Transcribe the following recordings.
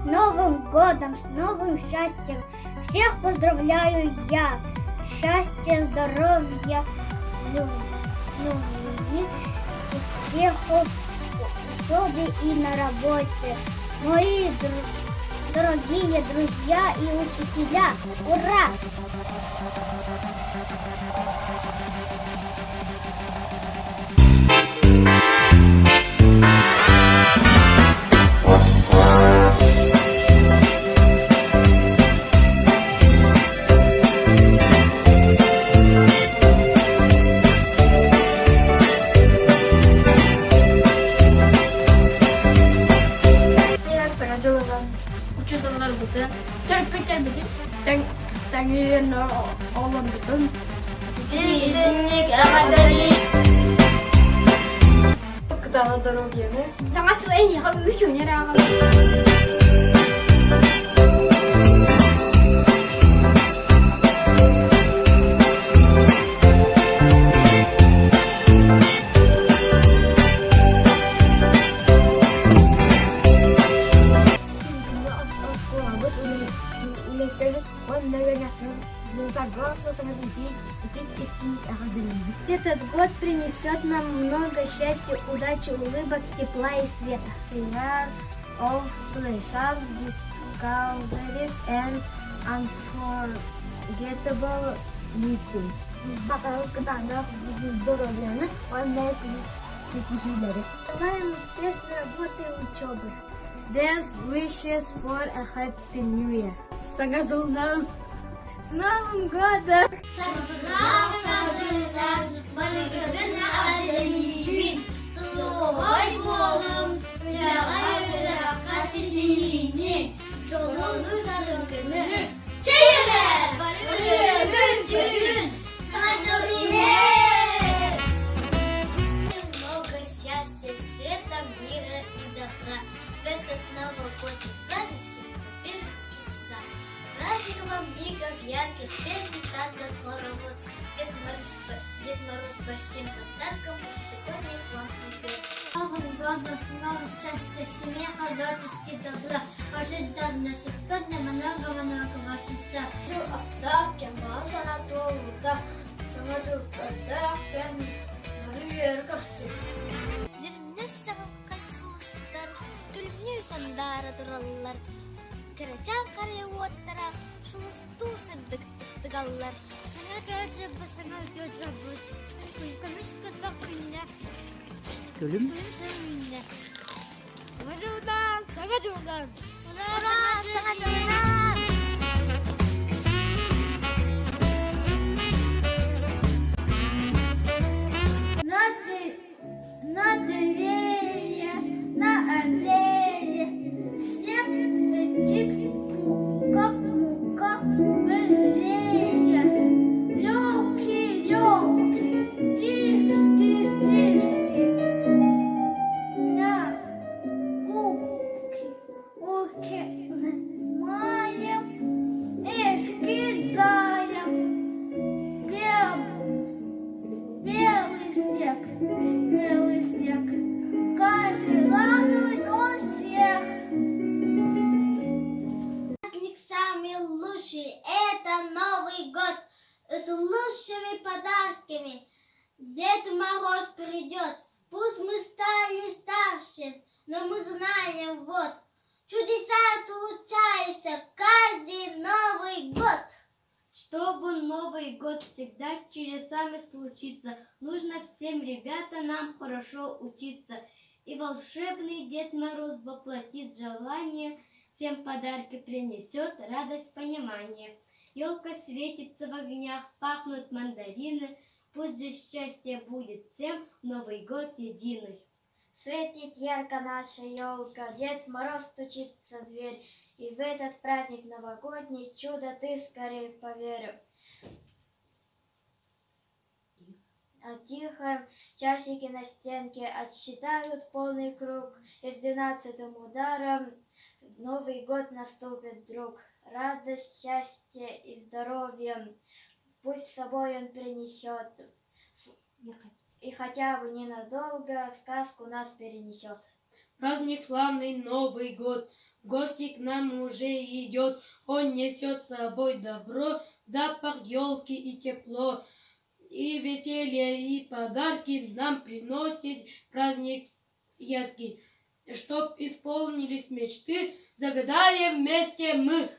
Новым годом, с новым счастьем! Всех поздравляю я! Счастья, здоровья, любви, успехов в учебе и на работе. Мои дорогие друзья и учителя, ура! Саҥа дьылынан учууталларбытын, төрөппүттэрбитин тэҥҥэ оҕолорбутун Истинник эҕэрдэлии Кытаанах доруобуйаны Саҥа сыл эйиэхэ үчүгэй эрэ аҕалар. Оскуолабыт үлэһиттэрин уонна Этот год принесет нам много счастья, удачи, улыбок, тепла и света. Year of pleasure, discoveries and unforgettable meetings. Бакалавр кытаанах здоровьяны уонна ситиһиилэри. Желаем успешной работы и учебы. Best wishes for a happy new year. Саҥа дьылынан! С Новым годом! Саргылаах саргынан барыгытын эҕэрдэлиибин! Туһуй буолуҥ, үлэҕэ үөрэххэ ситиһиини, дьолу-саргыны! Чэй эрэ! Барыгытын түһүн! Саҥа дьыл иһэр! Много счастья, света, мира и добра в этот новогодний праздник всегда верю в чудеса. Праздников вам мигов, ярких песен, танцев, хоровод. Дед Мороз, Дед Мороз с большим подарком сегодня к вам идет. Новым годом, с новым счастья, смеха, радости, добра. Ожиданно, сегодня много-много волшебства. Аптаах кэм сана туолбута саҥа дьыл көрдөөх кэм бары үөрэ көрсүбүт. Дьиримнэс чаҕылхай сулустар күлүмнүү сандаара тураллар, кырачаан харыйа уоттара сулустуу сырдыктык тыгаллар. Саҥа кэлэ саҥа үтүө дьылбыт, көмүс кытах күннэ, Күлүм күлүм сөрүүннэ. Саҥа дьылынан! Саҥа дьылынан! Ура! Саҥа дьылынан! На деревья, на аллее снег летит, как мука белее. Елки, елки, тишки, на кубки руки маем и скидаем. Бел, белый снег, белый снег, каждый радует он всех. Праздник самый лучший – это Новый год с лучшими подарками. Дед Мороз придет, пусть мы стали старше, но мы знаем вот, чудеса случаются каждый Новый год. Чтобы Новый год всегда чудесами случится, нужно всем ребята нам хорошо учиться. И волшебный Дед Мороз воплотит желание, всем подарки принесет, радость понимание. Елка светится в огнях, пахнут мандарины, пусть же счастье будет всем, Новый год единый. Светит ярко наша елка, Дед Мороз стучится в дверь, И в этот праздник новогодний чудо ты скорее поверь. А тихо часики на стенке отсчитают полный круг, И с двенадцатым ударом Новый год наступит, друг. Радость, счастье и здоровье пусть с собой он принесет. И хотя бы ненадолго в сказку нас перенесет. Праздник славный Новый год! Гости к нам уже идет, он несет с собой добро, запах елки и тепло, и веселье, и подарки нам приносит праздник яркий. Чтоб исполнились мечты, загадаем вместе мы.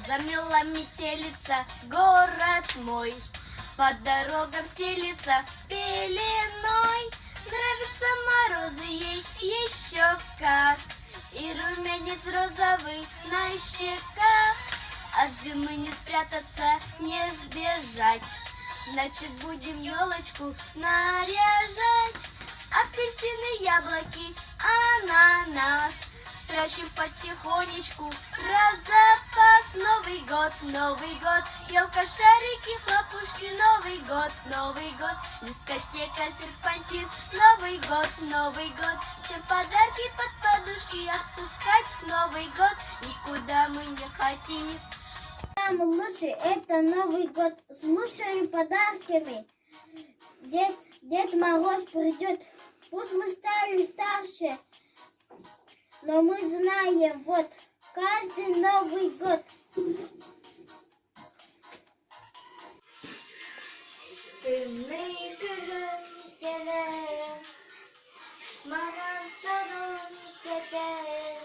Замела метелица город мой, По дорогам стелится пеленой. Нравятся морозы ей еще как, И румянец розовый на щеках. От зимы не спрятаться, не сбежать. Значит, будем елочку наряжать. Апельсины, яблоки, ананас. Спрячем потихонечку про запас. Новый год, Новый год, елка, шарики, хлопушки. Новый год, Новый год, дискотека, серпантин. Новый год, Новый год, всем подарки под подушки отпускать. Новый год, никуда мы не хотим. Самый лучший это Новый год с лучшими подарками. Дед, Дед Мороз придет, пусть мы стали старше, но мы знаем, вот, каждый Новый год. Тымныы кыһын кэлэн, манан сонун кэтэн,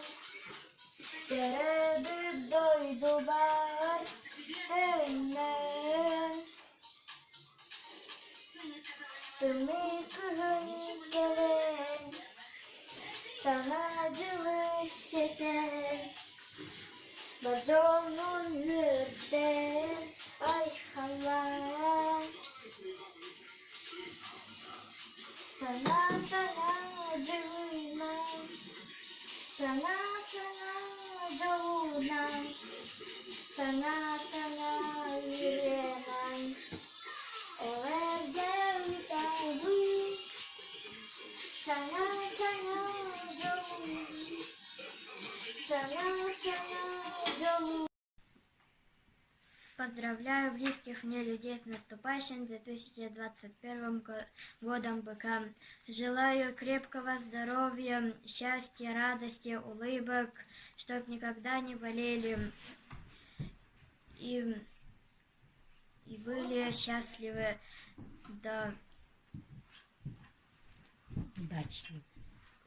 төрөөбүт дойдубар төннөн. Тымныы кыһын кэлэн, саҥа дьылы ситэн, бар дьонун үөрдэн айхаллаан. Саҥа саҥа дьылынан, саҥа саҥа дьолунан, саҥа саҥа ырыанан эҕэрдэ ыытабын. Саҥа саҥа дьолунан, саҥа саҥа дьолунан. Поздравляю близких мне людей с наступающим 2021 годом быка. Желаю крепкого здоровья, счастья, радости, улыбок, чтоб никогда не болели и, и были счастливы до Удачного.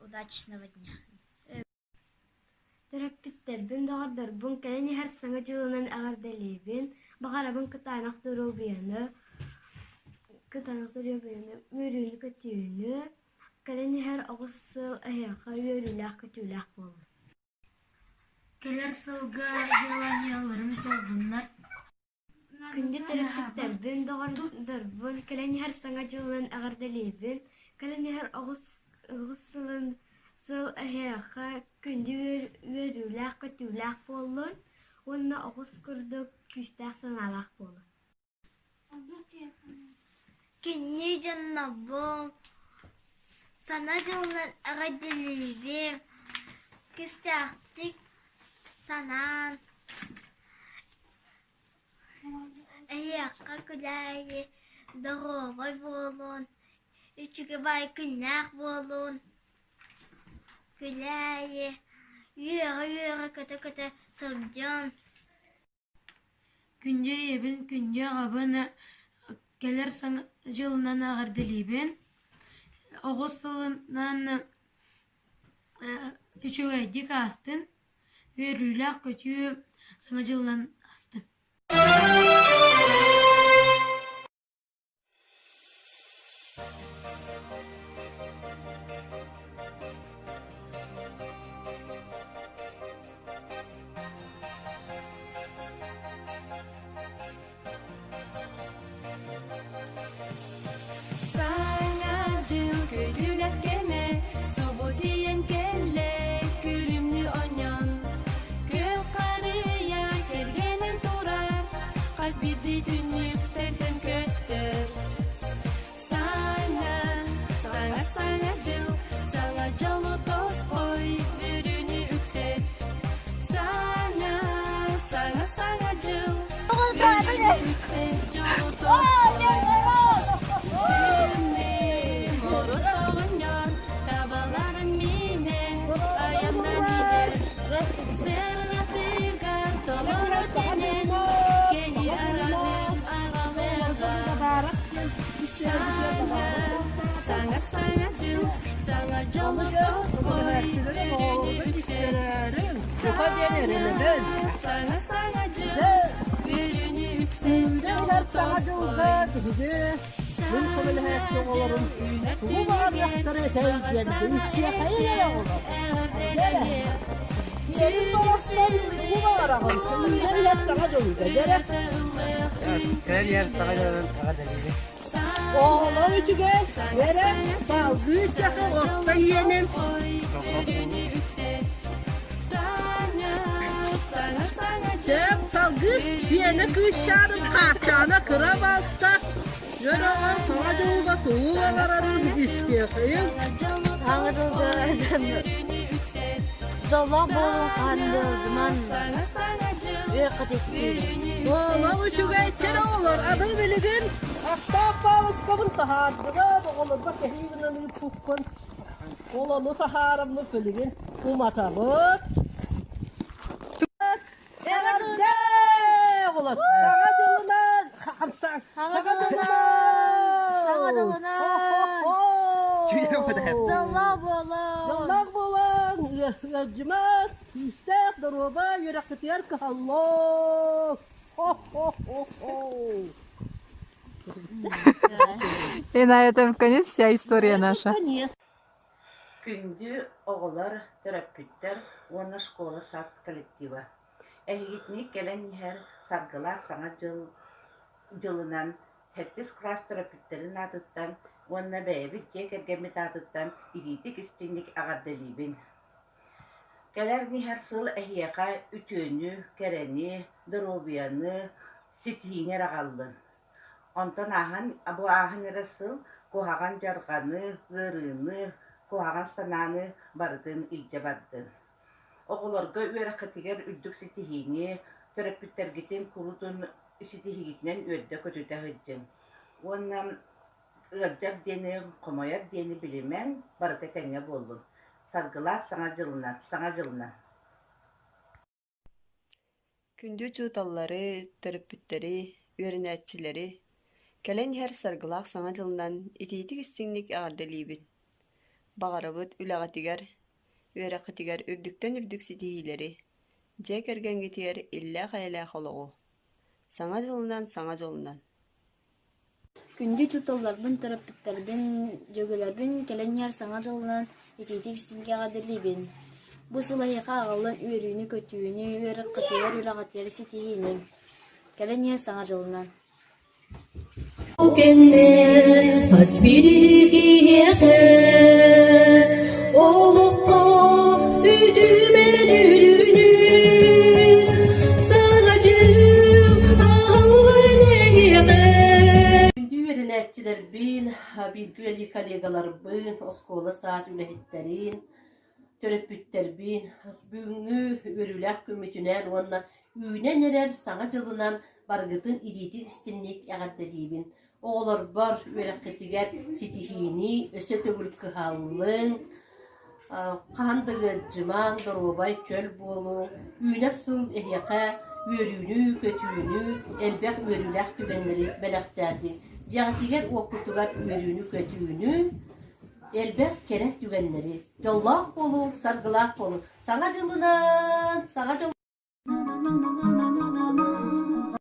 удачного дня. Төрөппүттэрбин, доҕордорбун кэлин иһэр Саҥа дьылынан эҕэрдэлиибин, баҕарабын кытаанах доруобуйаны, кытаанах доруобуйаны, үөрүүнү-көтүүнү, кэлин иһэр оҕус сыл эһиэхэ үөрүүлээх-көтүүлээх буоллун. Кэлэр сылга желаниеларым туоллуннар. Күндү төрөппүттэрбин, доҕордорбун кэлэн иһэр Саҥа дьылынан эҕэрдэлиибин, кэлэн иһэр оҕус оҕус сылын сыл эһиэхэ күндү үөрүүлээх-көтүүлээх буоллун уонна оҕус курдук күүстээх санаалаах буолун. Күндү дьоннорбун, Саҥа дьылынан эҕэрдэлиибин, күүстээхтик санаан Эһиэхэ күлээйи, доруобай буолун, үчүгэй баай күннээх буолун, күлээйи, үөрэ-үөрэ көтө-көтө сылдьын. Күндү ийэбин, күндү аҕабын кэлэр саҥа дьылынан эҕэрдэлиибин. Оҕус сылынан үчүгэйдик аастын, үөрүүлээх көтүү саҥа дьылынан аастын. Саҥа дьыл көйдүүлэх кэмэ субу тиийэн кэллэ күлүмнүү оонньоон. Күөх харыйа кэргэн оҕонньор табаларын миинэн айаннан иһэр. Сэргэтигэр толору тэнэн кини араҕын аҕалыаҕа. Саҥа, саҥа саҥа дьыл, саҥа дьолу тосхой, үөрүүнү үксэт. Саҥа, саҥа саҥа дьыл, үөрүүнү үксэт, дьолу тосхой. Мин көмөлөһөөччү оҕолорум тугу баҕарыахтара этэй диэн истиэхэйин эрэ оҕолор. Сиэрин баҕастан тугу баҕараҕын? Үүнэн иһэр саҥа дьолуга дьэрэ. Кэлэн иһэр саҥа дьолунан саҥа дэлиибин. Оҕолор үчүгэй, эрэ салгыы истэхэ орто иэнин. Чэп салгыы сиэнэ кыысчаанын хааччаана кыра балта Үөр оҕом саҥа дьылга тугу баҕарарын истиэхэйин. Саҥа дьылга дьоллоох буолуҥ хаһан үөрэх истиибин. Оҕолор үчүгэй чэр оҕолор аны билигин Аттаах палочкабын таһаардылар оҕолорго кэһии гынан ыыппыппын. Ол ону таһаараммыт билигин уматабыт. Эҕэрдэ оҕолор! Саҥа дьылынан! Саҥа дьылынан! Саҥа дьылынан! Дьоллоох буолуҥ! Дьоллоох буолуҥ! Ыалдьымаҥ, күүстээх, доруобай, үөрэххитигэр кыһаллыҥ! Хо-хо-хо-хо! И на этом конец вся история наша. Күндү оҕолор, төрөппүттэр уонна школа-сад коллектива! Эһигитини кэлэн иһэр саргылаах Саҥа дьыл дьылынан сэттис кылаас төрөппүттэрин аатыттан уонна бэйэбит дьиэ кэргэммит аатыттан итиитик-истиҥник эҕэрдэлиибин! Кэлэр иһэр сыл эһиэхэ үтүөнү, кэрэни, доруобуйаны, ситиһиини эрэ аҕаллын. Онтон ааһан бу ааһан эрэр сыл куһаҕан дьарҕаны, ыарыыны, куһаҕан санааны барытын илдьэ бардын. Оҕолорго үөрэххитигэр үрдүк ситиһиини, төрөппүттэргитин куруутун ситиһиигитинэн үөрдэ-көтүтэ сылдьыҥ. Уонна ыалдьар диэни, хомойор диэни билимэҥ, барыта этэҥҥэ буоллун. Саргылаах Саҥа дьылынан, Саҥа дьылынан! Күндү учууталлары, төрөппүттэри, үөрэнээччилэри кэлэн иһэр саргылаах Саҥа дьылынан итиитик-истиҥник эҕэрдэлиибит! Баҕарабыт үлэҕитигэр, үөрэххитигэр үрдүктэн үрдүк ситиһиилэри, дьиэ кэргэҥҥитигэр иллээх-эйэлээх олоҕу! Саҥа дьылынан, саҥа дьолунан! Күндү учууталларбын, төрөппүттэрбин, дьүөгэлэрбин кэлэн иһэр Саҥа дьылынан итиитик-истиҥник эҕэрдэлиибин! Бу сыл эһиэхэ аҕаллын үөрүүнү-көтүүнү, үөрэххитигэр, үлэҕитигэр ситиһиини! Кэлэн иһэр Саҥа дьылынан! Ол кэннэ хас биирдии киһиэхэ олоххо үтүмэн үрүнү саҥа дьыл аһыллан эһиэхэ Күндү үөрэнээччилэрбин, бииргэ үлэлиир коллегаларбын, оскуола-саад үлэһиттэрин, төрөппүттэрбин бүгүҥҥү үөрүүлээх күммүтүнэн уонна үүнэн эрэр Саҥа дьылынан барыгытын илиитин-истинник эҕэрдэлиибин. Оҕолорбор үөрэххитигэр ситиһиини, өссө төгүл кыһаллыҥ, хаһан да ыалдьымаҥ, доруобай, чөл буолуҥ. Үүнэр сыл эһиэхэ үөрүүнү-көтүүнү, элбэх үөрүүлээх түгэннэри бэлэхтээтин. Дьиэҕитигэр-уоккутугар үөрүүнү-көтүүнү, элбэх кэрэ түгэннэри. Дьоллоох буолуҥ, саргылаах буолуҥ. Саҥа дьылынан! Саҥа дьыл